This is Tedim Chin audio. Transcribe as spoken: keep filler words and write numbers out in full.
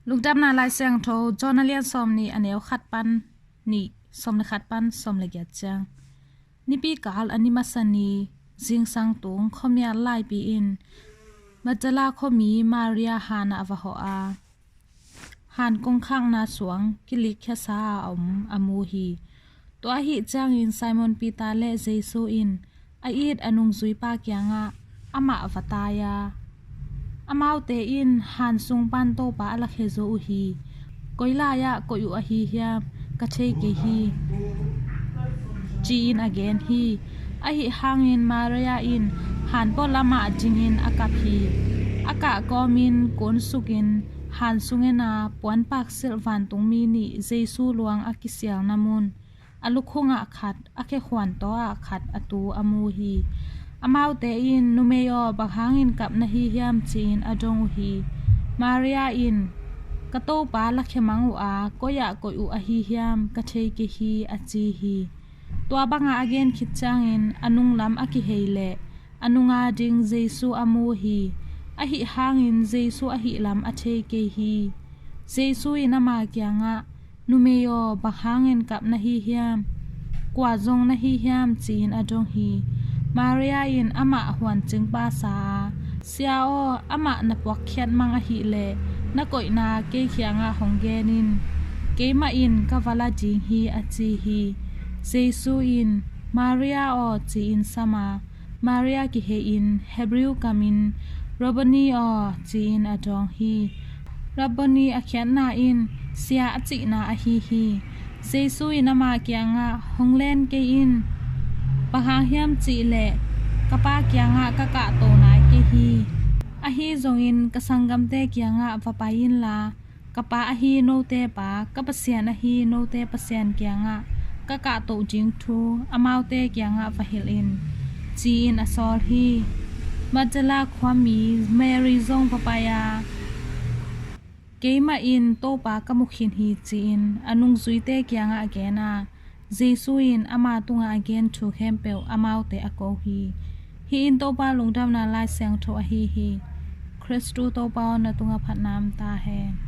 Lungdamna Lai Siangtho, John a lian sawm nih, a neu khat pan nih, sawm le khat pan sawm le giat ciang. Nipi kal a ni masa ni, zingsang tung khuamial laipi in Magdala khuami Maria han ah a va hawh a, han kongkhakna suang kilik khiasa a om a mu hi. Tua ahih ciangin Simon Peter le Jesu in a it a nungzuipa kiangah amah va tai a, amaute in han sung pan Topa a lakhia zo uh hi. Koi lai-ah koih uh ahi hiam, ka thei kei hi, ci-in a gen hi. Ahi hangin Maria in han pawlkhat ah dingin a kap hi. A kah kawmin kun sukin han sung en a, puanpak silh vantungmi nih Jesu luang a kisialna mun, a lukhungah khat, a khekhuan tawh ah khat a tu a mu hi. Amaute in, "Numei aw, bang hangin kap na hi hiam?" ci-in a dong uh hi. Maria in, "Ka Topa lakhia mang uh a, koi-ah koih uh ahi hiam, ka thei kei hi," a ci hi. Tua banga a gen khit ciangin a nunglam a kihei leh a nunga ding Jesu a mu hi. Ahi hangin Jesu ahih lam a thei kei hi. Jesu in ama kiangah, "Numei aw, bang hangin kap na hi hiam? Kua zong na hi hiam?" ci-in a dong hi. Maria in amah huancing pasa a, "Sia aw, amah na puakkhiat mang ahih leh na koihna kei kiangah hong gen in. Keimah in ka va la ding hi," a ci hi. Jesu in, "Maria aw," ci-in sam a, Maria kihei-in Hebrew kamin, "Rabboni aw," ci-in a dawng hi. Rabboni a khiatna in Sia a cihna ahi hi. Jesu in ama kiangah, "Hong len kei in. Bang hang hiam cih leh ka Pa kiangah ka kahto nai kei hi. Ahi zongin ka sanggamte kiangah va pai inla, ka Pa ahi note Pa, ka Pasian ahi note Pasian kiangah ka kahtoh ding thu amaute kiangah va hilh in," ci-in a sawl hi. Magdala khuami Mary zong va pai a, "Keimah in Topa ka mu khin hi," ci-in a nungzuite kiangah a gen a, Jesu in ama tungah a gen thu khempeuh amaute a ko hi. Hih in Topa Lungdamna Lai Siangtho ahi hi. Khristu Topa aw, na tungah phatna om ta hen.